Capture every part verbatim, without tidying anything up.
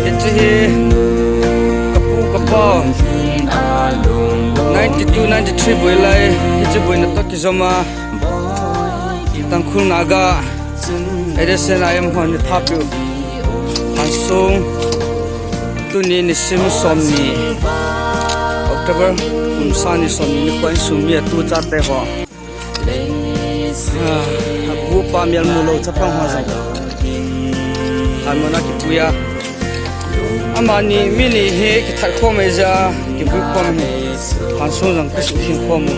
Hiche hi kapu kapa ninety-two ninety-three boi lai, hiche boina toh kijoma Tangkhul Naga A D S N I M hon ni thapiu Hansong, tuni nisim somni October, kum sang ni somni nikho insung mi atu chate ho. Ah, abu pa mial mu lou chapang ho jong. Hanmona kipuiya. Amani mi ni hi kithat khom e ja, kivui khom hi. Hansong jong kisuhing khom u.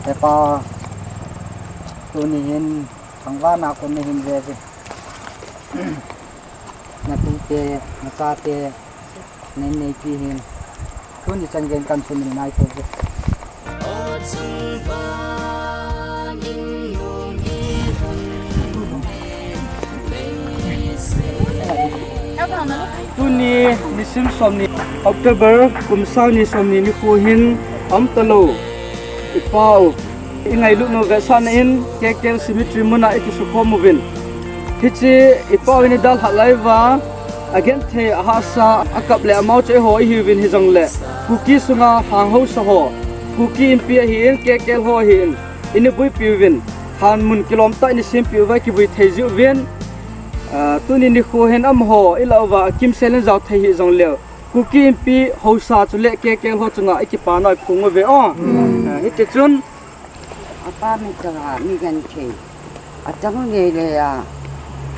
Hepa, tuni hin thangvahna kon nahin ve uve. Natute, nachate, nei neipi hin. Tuni chan gei in kahin sumil nai pouve. Tuni nisim somni October kum sang ni somni nikho hin aumtalou i pau i ngailut nau vetsahna in K K L cemetery muna i kisukhom uvin. Hiche i pau in i dalhah lai uva, agenthei, ahahsa, akap le amau chu eiho ihiuvin hijongle Kuki sunga hang haosa ho, Kuki Inpi ahin, K K L ho ahin, i neiboipi uvin, hanmun kilom tah i neisempeh uva i kivui thei jiuvin. Ah, tuni nikho hin amaho i lah uva akimsel in jao thei hijongleu, Kuki Inpi haosa chule K K L ho chunga i kipana i phong uve o. Ah, hiti chun. Apa mi changa mi genthei. Achang lele a,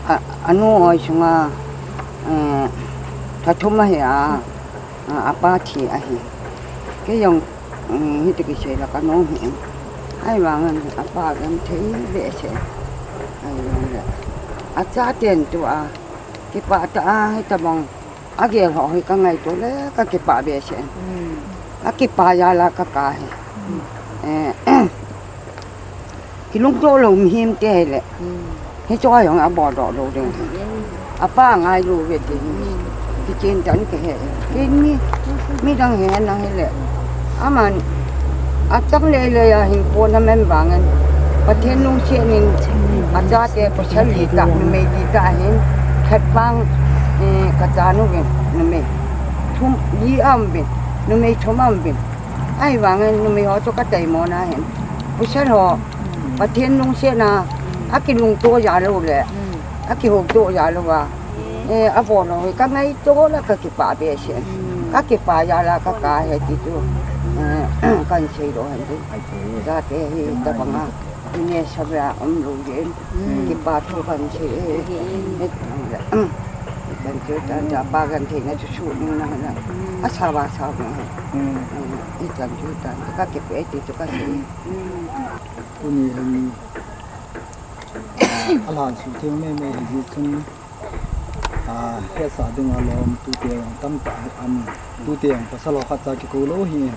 a, anu hoi sunga, Eh, thathum ahi a, a, apa thi ahi. Kei jong, mm, hiti kisei la kanom hi. Ahivangin apa genthei behseh. Ahijongle achaten tua kipah tah a hitabang agel ho hi kangaito le kakipah behseh. Kakipah jal a kaka hi. Eh, kilungto lou mihem te hile hiche a jong abol doh lou ding. Apa ngailou ve ti hi. Kichen tan kahe. Ken mi, midang hi nang hile, aman achang lele a hinkho aman vangin Pathen lungset in achate pasal li tah, numei li tah ahin, khat vang, eh, kachanu uvin, numei thum, li aum uvin, numei thum aum uvin. Ahivangin numei ho chu kataimona ahin, pasal ho Pathen lungset a akilungto jal lou le akihouto jal louva, eh, abol lou hi kangaito le kakipah behseh. Kakipah jal a kaka hi ti chu, eh, kahin seidoh ahin. Chate hitabang a inesa beh a umlou jeh in kipah thu kahin sei e. Chan chu tan, chapa gentheina chu suh ding nahile, asao va sao ding ahi. Chan chu tan, kakipah e ti chu kasei. Tuni hin, ah, alhan suhtheng meimei hijeh chun, ah, hetsah dinga lom tute jong tamtah aum in, tute jong pasal ho khatcha kikou lou ahin.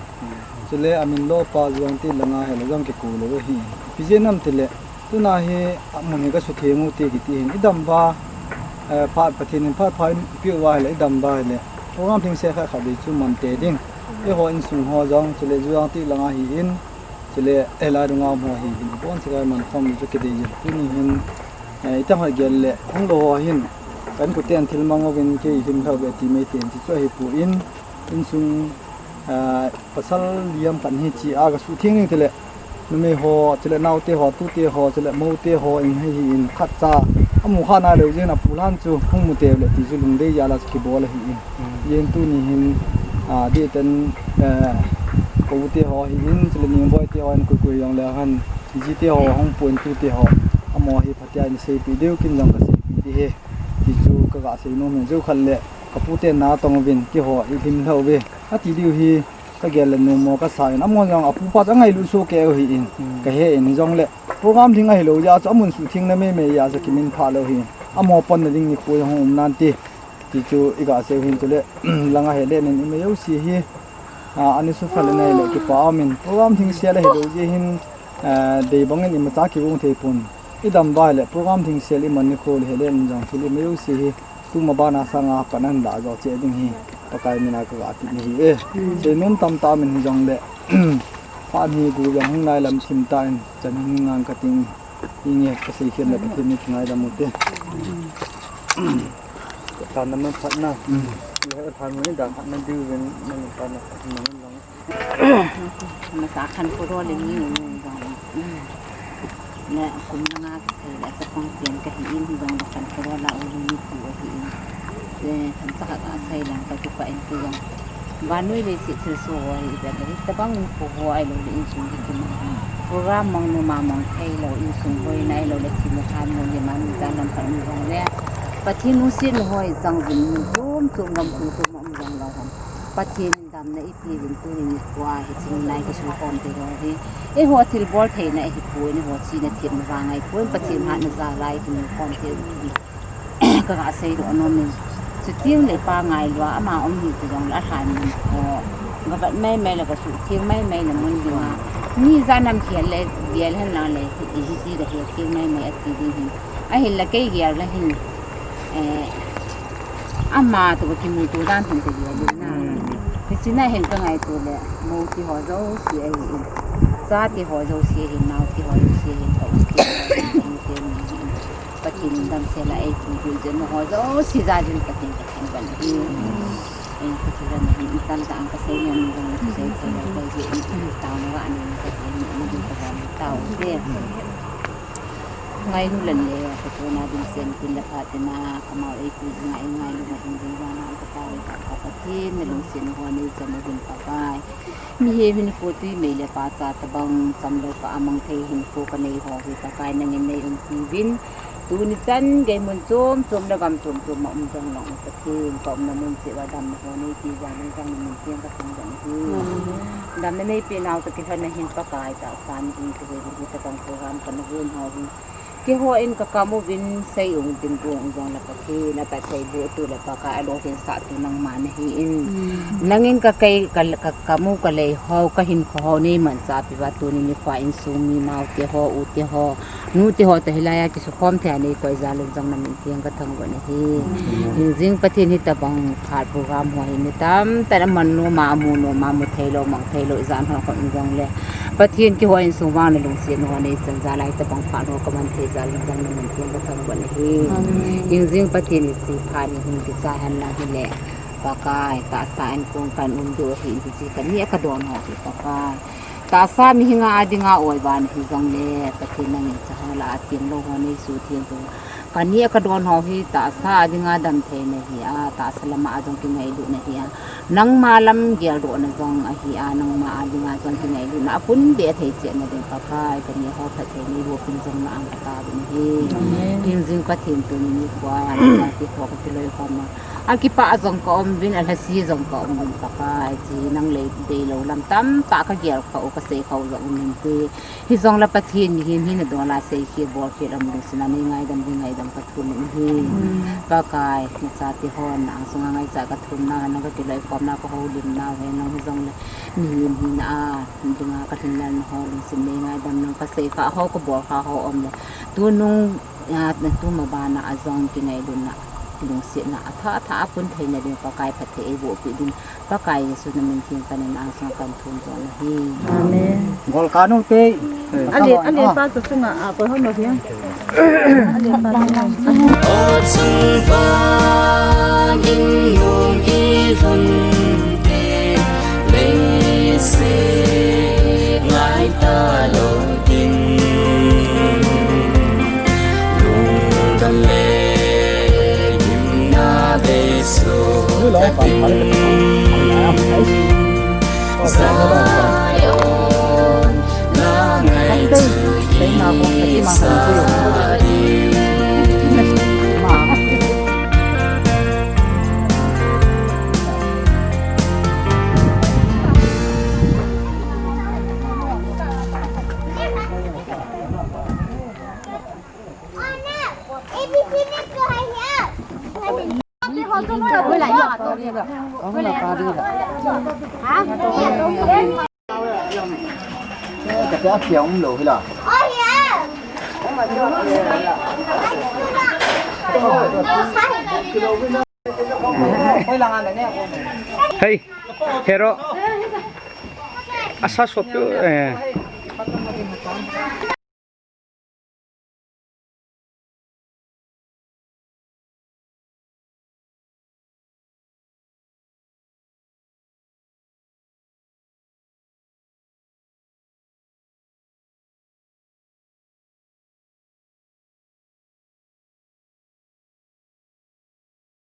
Chule amin lopa Joanti langa hile jong kikou lou ahin. Ipi jeh ham itile, tuna hi amun hi kasuhtheng u te kiti hin, idam uva, eh, phat Pathen in phat pha eipeh uva hile, idam uva hile, program lhingsel khat khatvei chu man tei ding. Eiho insung ho jong, chule Joanti langa hin, chule hilai dunga um ho hin, ibonchauva iman khom chu kidei jin. Tuni hin, eh, itahon gel le, hung lou ho hin, ka inkoten thil mang uvin kei lhim lhauve ti mai ten, chuchu ahipoi, insung, ah, pasal li ham khat hiche a kasuhtheng ding tile, numei ho, chule naote ho, tute ho, chule moute ho, in hi hin khatcha amu kha nailou jeh in apu lhan chu hung mu teu le ti chu lungdei jal a chu kibol ahin. Jen tuni hin, ah, dihten, eh, ka u te ho ahin, chule Ningboite ho in koi koi jongle hen, jite ho hung pon, tute ho, amaho hi phatea in seipeh diu, ken jong kaseipeh ding ahi, ti chu kaga seinom in, jou khat le kaputen natong uvin, keiho ilhim lhauve ati diu hi kagel le nommo kasa in, amahon jong apupa chu angailut soh kei u ahin, kahe in, hijongle program lhing ahilou jeh a chu amun suhthengna meimei jeh a chu kiminphah lou ahin, amaho panna ding nikho jong hung um nante. Ti chu iga sei u hin, chule langa helen in imei jouse hi, ah, ani sufal in ahile kipa umin, program lhingsel ahilou jeh hin, ah, dei bangin imacha kigong thei pon. Idam uva hile program lhingsel iman nikho le helen in jong thil imei jouse hi, tuma bana sanga pan ahin lah jo cheh ding hi Pakai mina kaga ti ahi e. Seinom tamtah umin hijongle, phat hi gu jong hung nailam thim tan, chan hin ngang kating. Inge, kasei khen le Pathen in kingaidam ute. Tana man phatna. Le phatna ni da phatna diu vin man phatna phatna man long. Masa khankho le ni u long. Le kum langa kasei le chapang pen kahi in, jong le khankho la u ni pu ahi in. Le khan chaka kasei lang kakipah in tu jong. Vannoi leiset thilsoh ho hi ivet le, hitabang kho ho ahilou le insung hi kima. Program mang nom a mang theilou, insung boina ahilou le thina tha nom le mani jat lam khat um jong le, Pathen lungsetna ho hi chang uvin, mun chom chom gam chom chom a um jong lou ham. Pathen in damna eipeh uvin tuni nikho a hiche nilai kisu khom te ho hi. Eiho thilbol theina ahipoi, eiho china themna vang ahipoi, Pathen hatna jal a kimu khom te u hi. Kaga seidoh nom in. Chuteng le pa ngailua ama um hi ti jong le alhan in ko. Gavet maimai le gasuhtheng maimai le mun dinga. Mi jat nam khel le gel hen lang le hiti gahe theng maimai ati ding hin. Ahinla kei gel le hin. Eh, ama toh kakimuto dan hin kagel in na. Hiche na hin kangaito le. Mou ti ho jouse ahi in. Cha ti ho jouse ahi, nao ti ho jouse ahi, ka u ti ho jouse ahi. Pathen in damsel a eipui diu jeh in amaho jouse jal in Pathen kathangvah in ahi. Ei, Pathen in tamtah in kasei nom in jong kasei thei lou, kei jeh in taona ga nei in Pathen in amu diu kavon tao te. Ngailu le le, Pathen a ding sen tin le pha te na, kamau eipui dinga eingailu ma ding ding vana ka Pakai, ka Pathen, nalungset na ho nei chan uvin Pakai. Mihem hinkho twi mei le pahcha tabang chamlou kah a mang thei hinkho kanei ho hi Pakai nangin nei umpi uvin. Tuni chan gei mun chom chom le gam chom chom a um jong lang Pathen, ka umna mun cheh uva damna ho neipe jal in jong na min thiang ka thangvah in ahi. Damna neipe nau toh kilhon na hin Pakai tahsa in hi ka ve hi tabang program kana gon ho hi. Keiho in ka kam uvin sei ung tin gon ung jong le Pathen, na ta thei bu tu le Pakai, alou hin sah tu nangma nahi in. Nangin ka kei, ka, ka, ka mu ka lei ho, ka hinkho ho nei manchah pi uva tuni nikho a insung mi naote ho, ute ho, nute ho toh hilai a kisukhom thei a nei koi jal in jong na min thiang ka thangvah in ahi. Hingjing Pathen, hitabang phat program ho hi mi tamtah in aman nom a, amu nom a, mu thei lou, mang thei lou, ijat ho khat in jong le Pathen, keiho insung vang na lungsetna ho nei chan jal a hitabang phat ho ka man thei jal in jong na min thiang ka thangvah in ahi. Hingjing Pathen, hiche phat hi hung kicha hen lang hile Pakai, tahsa in kong kan um diu ahi in, hiche ka neh a ka don ho hi Pakai, tahsa mihinga dinga oiva nahi jong le Pathen, nangin cha ho lah a teng lou ho nei suhtheng tu. Ka neh a ka don ho hi tahsa a dinga damtheina ahi a, tahsa lam a jong kingailutna ahi a, nangma lam geldohna jong ahi a, nangma a dinga jong kingailutna a pun beh thei chetna ding Pakai, ka neh ho phatthei nei boh peh in jong na ang ka taovin ahi. Hingjing Pathen, tuni nikho a na chate ho ka kiloikhom a, akipah jong ka um uvin, alhase jong ka um uvin Pakai, hiche nang lei deilou lam tamtah ka gel kha u, ka sei kha u jong um inte. Hijong le Pathen, mihem hina dol a seikhel bolkhel a um lungset a nei ngaidam ding ngaidam ka thum in ahi. Pakai, na chate hon na angsunga ngaichat ka thum nau, nang ka kiloikhom nau, ka houlim nau hen lang hijong le, mihem hina a dinga ka lhinlelna ho lungset nei ngaidam, nang ka sei kha ho, ka bol kha ho um le, tunung a, tuma bana a jong kingailutna, lungsetna athah athah a pun theina ding Pakai, phatthei eiboh peh ding Pakai Jesu na min thiang kanin angsunga kan thum jong ahi. Amen. Golkanu te. Ale, ale, pa chu sunga a koi hon lo hiang. Ale, pa chu. O chungvang in nung i lhun te, leiset ngai talou ding. Lungdam le gimna bei soh katin. Zion, na ngai chu i sa ding. Hei, hero. Asa sopi, eh.